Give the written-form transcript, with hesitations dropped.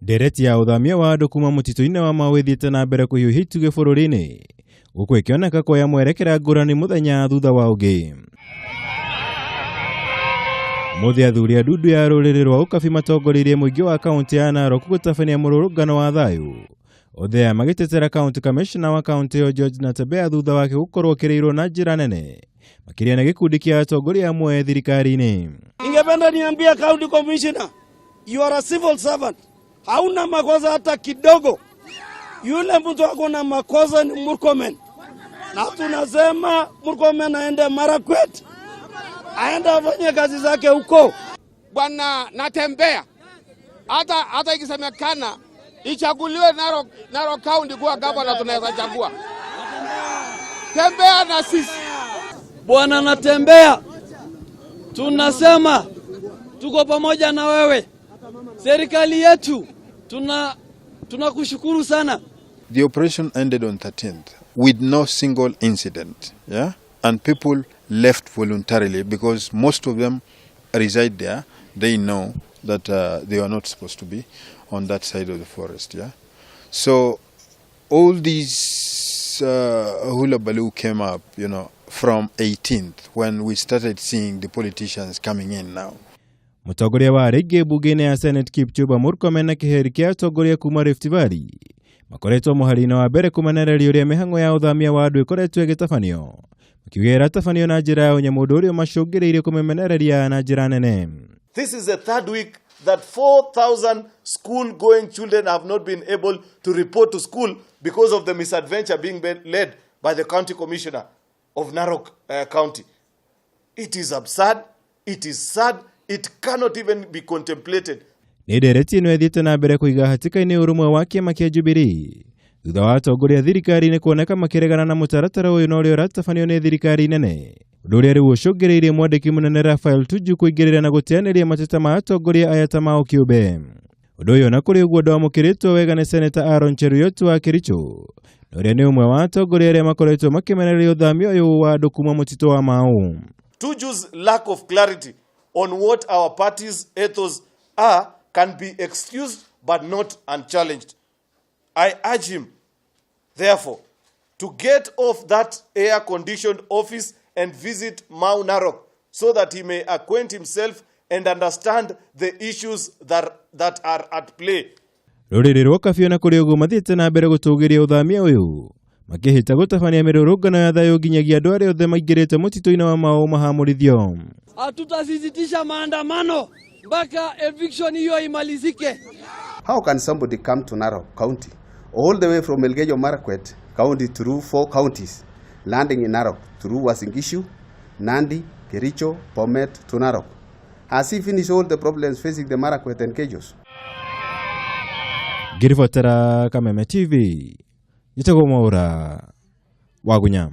Ndereti ya ũthamia wa andũ kuma mũtitũ-inĩ wa Mau ĩthiĩte na mbere kũhiũhia itugĩ bũrũri-inĩ, gũkũ ĩkĩoneka kuoya mwerekera ngũrani mũthenya thutha wa ũngĩ. Ũmũthĩ athuri a ndundu ya rũrĩrĩ rwa Ũkabi matongoreirie mũingĩ wa kaunti ya Narok gũtabania mũrũrũngano wa thayũ. Othe aya magĩtetera kaunti kamishna wa kaunti ĩyo George Natembeya thutha wake gũkorwo okĩrĩirwo na njĩra nene makĩria nĩ gĩkundi kĩa atongoria amwe thirikari-inĩ. Ningependa niambie county commissioner, you are a civil servant, hauna makosa hata kidogo. Yule mtu ako na makosa ni Murkomen, na tunasema Murkomen aende Marakwet, aende afanye kazi zake huko. Bwana Natembeya, hata ikisemekana ichaguliwe Narok County kuwa governor, tunaweza chagua. Tembea na sisi. Bwana Natembeya, tunasema tuko pamoja na wewe. Serikali yetu tunakushukuru sana. The operation ended on 13th with no single incident, yeah? And people left voluntarily because most of them reside there. They know that they are not supposed to be on that side of the forest, yeah? So all these hullabaloo came up, from 18th when we started seeing the politicians coming in now. Mũtongoria wa rĩngĩ mbunge-inĩ ya Senate Kipchumba Murkomen na kĩheri kĩa atongoria kuma Rift Valley makoretwo mũhari-inĩ wa mbere kũmenereria ũrĩa mĩhang'o ya ũthamia wa andũ ĩkoretwo ĩgĩtabanio, makiuga ĩratabanio na njĩra ya ũnyamũ, ũndũ ũrĩa macũngĩrĩirie kũmĩmenereria na njĩra nene. This is the third week that 4,000 school-going children have not been able to report to school because of the misadventure being led by the county commissioner of Narok County. It is absurd, it is sad, it cannot even be contemplated. Nĩ ndereti ĩno ĩthiĩte na mbere kũiga hatĩka-inĩ ũrũmwe wa kĩama kĩa Jubilee thutha wa atongoria thirikari-inĩ kuoneka makĩregana na mũtaratara ũyũ na ũrĩa ũratabanio nĩ thirikari nene, ũndũ ũrĩa rĩu ũcũngĩrĩirie mwandĩki mũnene Raphael Tuju kũingĩrĩra na gũteanĩria mateta ma atongoria aya ta mao kĩũmbe. Ũndũ ũyũ na kũrĩ ũguo ndwamũkĩrĩtwo wega nĩ Seneta Aaron Cheruiyot wa Kericho, na ũrĩa nĩ ũmwe wa atongoria arĩa makoretwo makĩmenereria ũthamia ũyũ wa andũ kuma mũtitũ wa Mau. Tuju's lack of clarity on what our party's ethos are can be excused but not unchallenged. I urge him, therefore, to get off that air-conditioned office and visit Mau Narok so that he may acquaint himself and understand the issues that are at play. Rũrĩrĩ rwa Ũkabi na kũrĩ ũguo mathiĩte na mbere gũtũgĩria ũthamia ũyũ, makĩhĩta gũtabania mĩrũrũngano ya thayũ nginyagia andũ arĩa othe maingĩrĩte mũtitũ-inĩ wa Mau mahamũrithio. Hatutasitisha maandamano mpaka eviction hiyo imalizike. How can somebody come to Narok County all the way from Elgeyo Marakwet County through 4 counties, landing in Narok through Uasin Gishu, Nandi, Kericho, Bomet to Narok? Has he finished all the problems facing the Marakwet and Keios? Ngĩribotera Kameme TV, njĩtagwo Mwaũra wa Gunya.